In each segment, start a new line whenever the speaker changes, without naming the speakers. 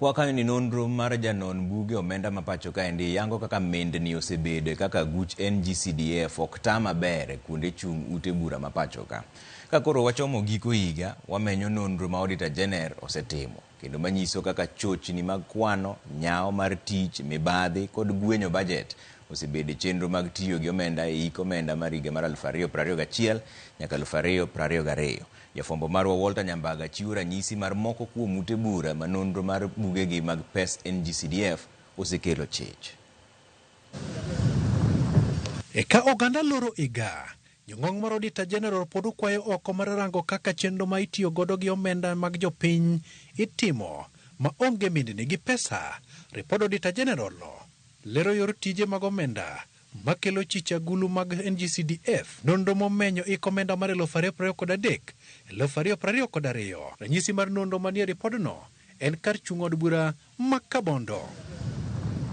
Kwa kanyo ni nonro mar janon buge omenda ma pacho kaendi yango kaka mindni osebedo kaka aguch NGCDF ok ta maber e kuonde chung' ute bura ma pacho ka. Ka koro wachomo giko higa, wamenyo nonro ma Auditor General osetimo kendo manyiso kaka chochni mag kwano, nyawo mar tich, mibadhi kod gwenyo bajet osebedo e chenro mag tiyo gi omenda e hik omenda mar higa mar 2021 nyaka 2022. Jafwambo marwa Walter Nyambaga chiwo ranyisi mar moko kuom ute bura ma nonro mar bugegi mag pes NGCDF osekelo chich.
Eka oganda loro higa, jong'ong mar Auditor General pod okwayo oko mar rango kaka chenro ma itiyo godo gi omenda mag jopiny itimo ma onge mindni gi pesa. Ripod Auditor General no lero yor tije mag omenda makelo chich agulu mag NGCDF. Nonro momenyo ik omenda mar 2023 2022. Ranyisi mar nonro manie ripodno en kar chung' od bura ma Kabondo.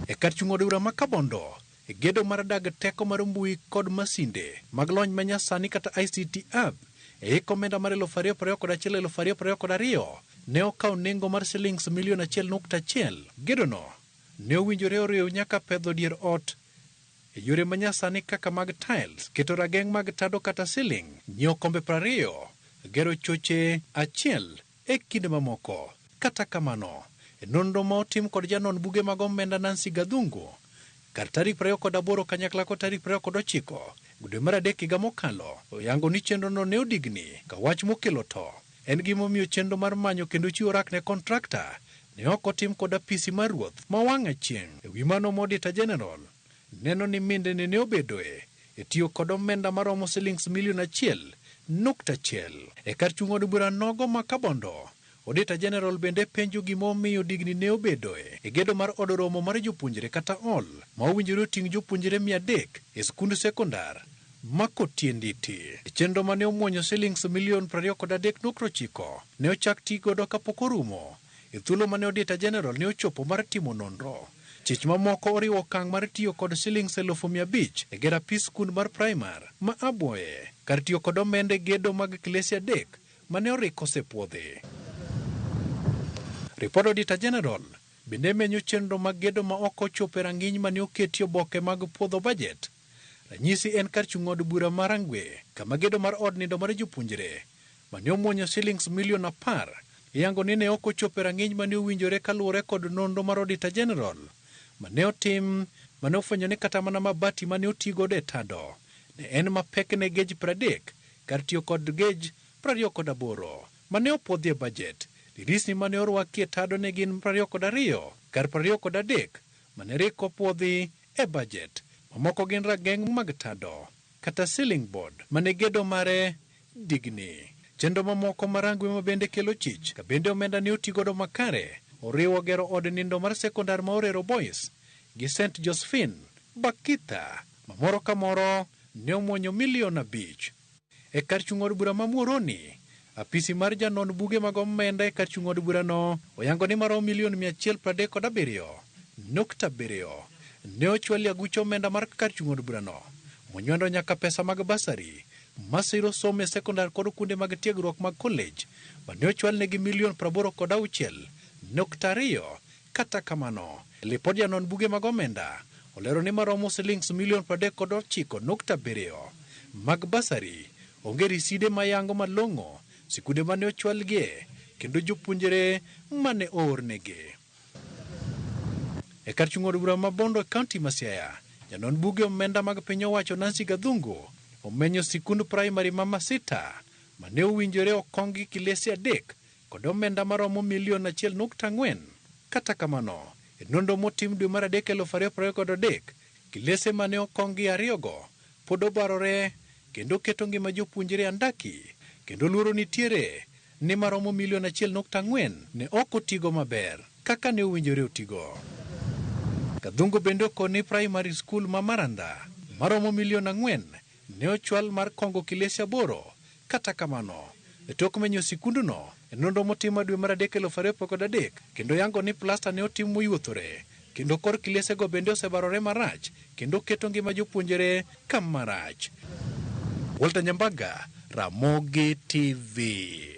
E kar chung' od bura ma Kabondo, e gedo mar dag teko mar mbui kod masinde mag lony manyasani kata ICT hub e hik omenda mar 2021 2022 ne okawo nengo mar silings milion 1.1. Gedono ne owinjore oriw nyaka pedho dier ot e yore manyasani kaka mag tiles, keto rageng' mag tado kata ceiling, nyiewo kombe 20, gero choche achiel e kind mamoko. Kata kamano, e nonro ma otim kod janon buge mag omenda Nancy Gathungu, kar tarik 28 kanyakla kod tarik 29 dwe mar adek higa mokalo, oyango ni chenrono ne odigni ka wach mokelo to en gimomiyo chenro mar manyo kendo chiwo rak ne kontrakta ne ok otim kod apisi mar ruoth ma wang'a chieng'. E wi mano, Auditor General neno ni mindni ne obedoe e tiyo kod omenda maromo silings milion 1.1. E kar chung' od bura nogo ma Kabondo, Auditor General bende penjo gimomiyo digni ne obedoe e gedo mar od romo mar jopuonjre kata hall ma owinjore oting' jopuonjre 300 e skund sekondar ma Kotienditi. E chenro mane omuonyo silings milion 23.9 ne ochak ti godo kapok orumo e thuolo mane Auditor General ne ochopo mar timo nonro. Chich mamoko oriwo okang' mar tiyo kod silings 500,000 e gero apis skund mar primar ma Abuoye kar tiyo kod omenda e gedo mag klese 3 mane orik osepuodhi. Ripod Auditor General bende menyo chenro mag gedo ma ok ochopo e rang'iny mane oketi oboke mag puodho bajet. Ranyisi en kar chung' od bura ma Rangwe kama gedo mar od nindo mar jopuonjre mane omuonyo silings milion 10 iyango ni ne ok ochopo e rang'iny mane owinjore kaluwore kod nonro mar Auditor General mane otim mane ofwenyo ni kata mana mabati mane otigodo e tado ne en mapek ne gauge 30 kar tiyo kod gauge 28 mane opuodhi e bajet. Dirisni mane orwaki e tado ne gin 22 kar 23 mane rik opuodhi e bajet. Mamoko gin rageng' mag tado kata ceiling board mane gedo mare digni. Chenro mamoko ma Rangwe ma bende kelo chich ka bende omenda ne otigodo makare oriwo gero od nindo mar sekondar ma Orero Boys gi St Josephine Bakita ma moro ka moro ne omuonyo milion 5. E kar chung' od bura ma Muhoroni, apisi mar janon buge mag omenda e kar chung' od burano oyango ni maromo milion 137.7 ne ochwali aguch omenda mar kar chung' od burano monywando nyaka pesa mag basari masiro somo e sekondar kod kuonde mag tiegruok mag college mane ochwalnegi milion 86.2. Kata kamano, lipod janon buge mag omenda olero ni maromo silings milion 39.7 mag basari onge riside mayango malong'o sikunde mane ochwalgie kendo jopuonjre mane oornegi. E kar chung' od bura ma Bondo e kaunti ma Siaya, janon buge omenda mag piny owacho Nancy Gathungu omenyo sikund primary ma Masita mane owinjore okong gi kilese 3 kod omenda maromo milion 1.4. Kata kamano, e nonro motim dwe mar adek 2023, kilese mane okong gi ariyogo pod obarore kendo keto ngima jopuonjre andaki kendo luoro nitiere ni maromo milion 1.4 ne ok otigo maber kaka ne owinjore otigo. Gathungu bende okoni primary school ma Maranda maromo milion 4 ne ochwal mar kongo kilese 8. Kata kamano, e tok menyo sikundno e nonro motim ma dwe mar adek 2023 kendo yango ni plasta ne otim moyuothore kendo kor kilesego bende osebarore marach kendo keto ngima jopuonjre kama rach. Walter Nyambaga, Ramogi TV.